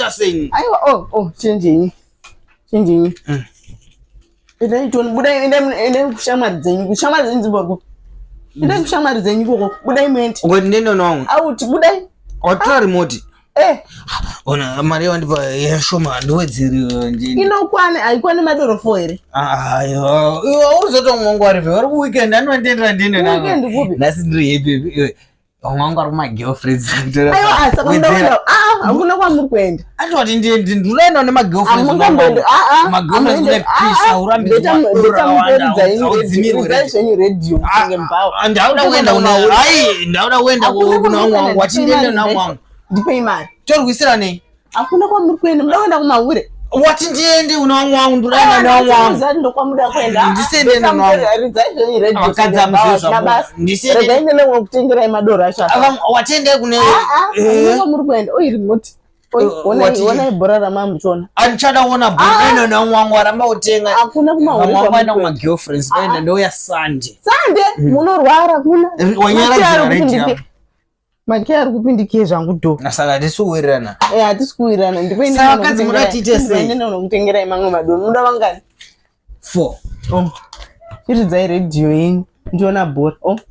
Ndoita sei? Aiwa, oh, oh, change yenyu. Change yenyu. Endai toni, budai, endai, endai kushamwari dzenyu. Kushamwari dzenyu dzimbo kupi? Endai kushamwari dzenyu ikoko. Budai muende. Ukati ndiende nwangu. Auti, budai. Watora remote. Eh. Ona mari yawandipa yashoma ndiwedzeri ndini. Inokwana, haikwani madoro 4 here? Aiwa, iwe uzoto mwangu ari vari ku weekend anondendera ndiende navo. Weekend kupi? Nhasi ndiri happy iwe. Vamwe vangu vari kumagirlfriends. Aiwa, ah, saka munoda kuenda. Ah, hakuna kwamuri kuenda. Atoti ndiende ndinoenda nemagirlfriends. Hamungamboendi. Ah, ah. Magirlfriends kune peace, haurambidzwi Beta madoro muperidza akawanda, haudzimirwi ridzai zvenyu radio kunge mbhawa. Ndauda kuenda kuna ai, ndauda kuenda Hakuna kuna vamwe vangu, kwamuri wati kuenda, ndiende kuna vamwe vangu. Ndipei mari. Torwisiranei? Hakuna kwamuri kuenda, muda kuenda kumahure. Wati ndiende kuna vamwe vangu, ndoda kuenda kuna vamwe vangu. Zati ndokwamuda kuenda. Ndisende nwangu. Ridzai zvenyu radio. Vakadzi hamuzivi zvamo. Ndisende. Regai ndiende kunokutengerai madoro acho. Ava watiende kune Ah, ah, hakuna kwamuri kuenda. Oi remote. Oi, onai onai bhora ramamuchiona. Andichada kuona bhora ino nevamwe vangu varamba kutenga. Hakuna kumahure Vamwe vangu vaenda kwamuri kuenda. kumagirlfriends, ndoenda ndouya Sunday. Sande munorwara kuna. Wanyaradzira radio yako. Makiya ari kupindikiye zvangu dho. Saka hatisi kuwirirana. Eh, hatisi kuwirirana. Ndikuende Saka vakadzi munoda tiite sei? Ndikuende nokutengerai mamwe madoro. Munoda vangani? Four. Oh. Iridzai radio yenyu. Ndiona bhora. Oh.